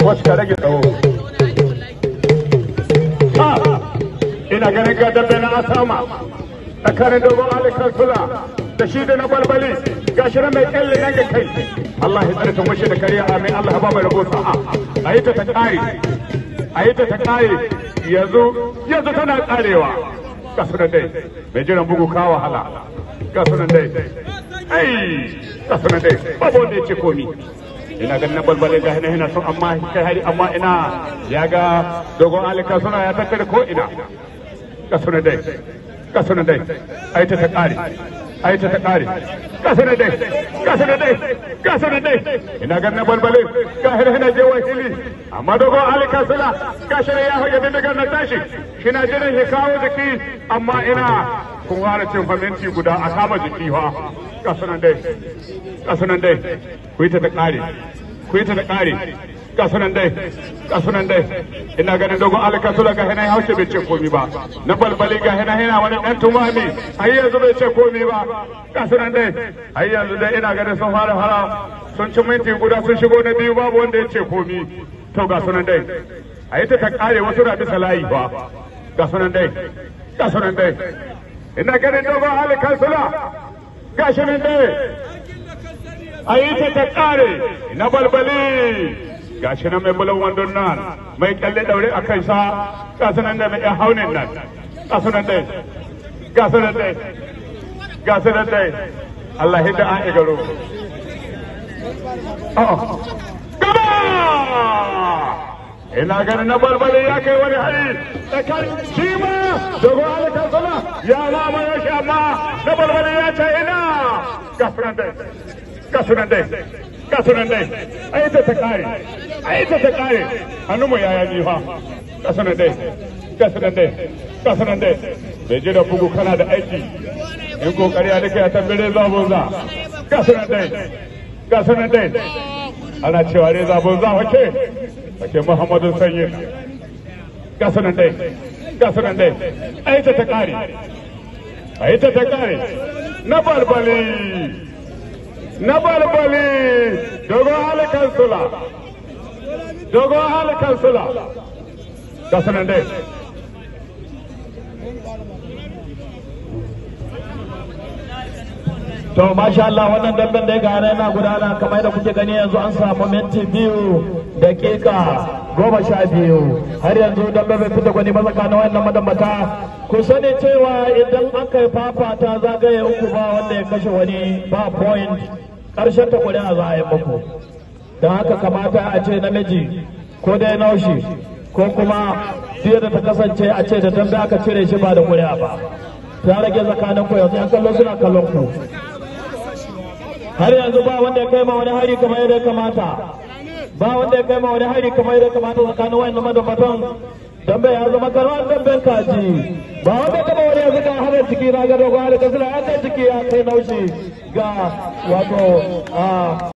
Wasu ka rage tsawo. Ina ganin ga dambe na asama tsakanin dogon Ali Kansula da shi da na balbali ga shi mai kyalle nan ga kai. Allah ya tsare ta mushe da kariya, amin. Allah ya ba mai rabo sa'a. A yi ta ta kare, a yi ta ta kare. Yanzu yanzu tana karewa. Ga sunan dai mai jiran bugu ka wahala. Ga sunan dai, ai ga sunan dai, babu wanda ya ce komi. Ina ganin na balbale ga hina hina son amma kai hari, amma ina ya ga dogon Ali Kansula ya tattare ko ina. Ga sunan dai, ga sunan dai, ai ta ta kare, ai ta ta kare. Ga sunan dai, ga sunan dai, ga sunan dai. Ina ganin na balbale ga hina hina je wahili, amma dogon Ali Kansula ga shi ya hoge bindigar na tashi, shi na jiran shi kawo jiki, amma ina kun fara cin faminti guda a kama jiki fa. Ga sunan dai, ga sunan dai, ku yi ta ta kare, ku yi ta ta kare. Ga sunan dai, ga sunan dai. Ina ganin dogon Ali Kansula ga hina ya haushe bai ce komi ba. Na balbali ga hina hina wani dan tumami, har yanzu bai ce komi ba. Ga sunan dai, har yanzu dai ina ganin sun fara fara sun ci minti guda, sun shigo na biyu, babu wanda ya ce komi. To ga sunan dai, a yi ta ta kare, wasu na bisa layi ba. Ga sunan dai, ga sunan dai. Ina ganin dogon Ali Kansula ga shi nan dai, a yi ta ta kare. Na balbali ga shi nan mai bulan wandon nan mai kyalle daure a kansa, ga sunan da mai haunin nan. Ga sunan dai, ga sunan dai, ga sunan dai. Allah hidda an igaro. Gaba! Ina ganin na balbali ya kai wani hari tsakanin shi ma dogon Ali Kansula ya mamaye shi, amma na balbali ya ce ina. Ga sunan dai, ga sunan dai, ga sunan dai, ai ta ta kare, ai ta ta kare. Hannunmu ya yaji fa. Ga sunan dai, ga sunan dai, ga sunan dai. Bai ji da bugu kana da aiki in kokari ya nake ya tambire zabon za. Ga sunan dai, ga sunan dai, ana cewa ne zabon za wake wake Muhammadu Sanyi. Ga sunan dai, ga sunan dai, ai ta ta kare, ai ta ta kare. Na balbali, na balbali, dogon Ali Kansula, dogon Ali Kansula. Ga sunan dai. To masha Allah, wannan damben da ga yana gudana kamar da kuke gani, yanzu an samu minti 2 dakika 12. Har yanzu dambe bai fita gwani ba tsakanin wannan madambata. Ku sani cewa idan aka yi fafata zagaye uku ba wanda ya kashe wani ba point, karshen ta kuri'a za a yi muku. Don haka kamata a ce namiji ko dai naushi ko kuma fiye da ta kasance a ce da dambe aka cire shi ba da kuri'a ba. Ta rage tsakanin ku yanzu, yan kallo suna kallon ku. Har yanzu ba wanda ya kai ma wani hari kamar yadda ya kamata, ba wanda ya kai ma wani hari kamar yadda ya kamata tsakanin wayannan madambatan. Dambe ya zama karwan damben kaji, ba wanda ya taba wani. Yanzu ga hada ciki na ga dogon Ali Kansula ya kai ciki, ya kai naushi ga wato a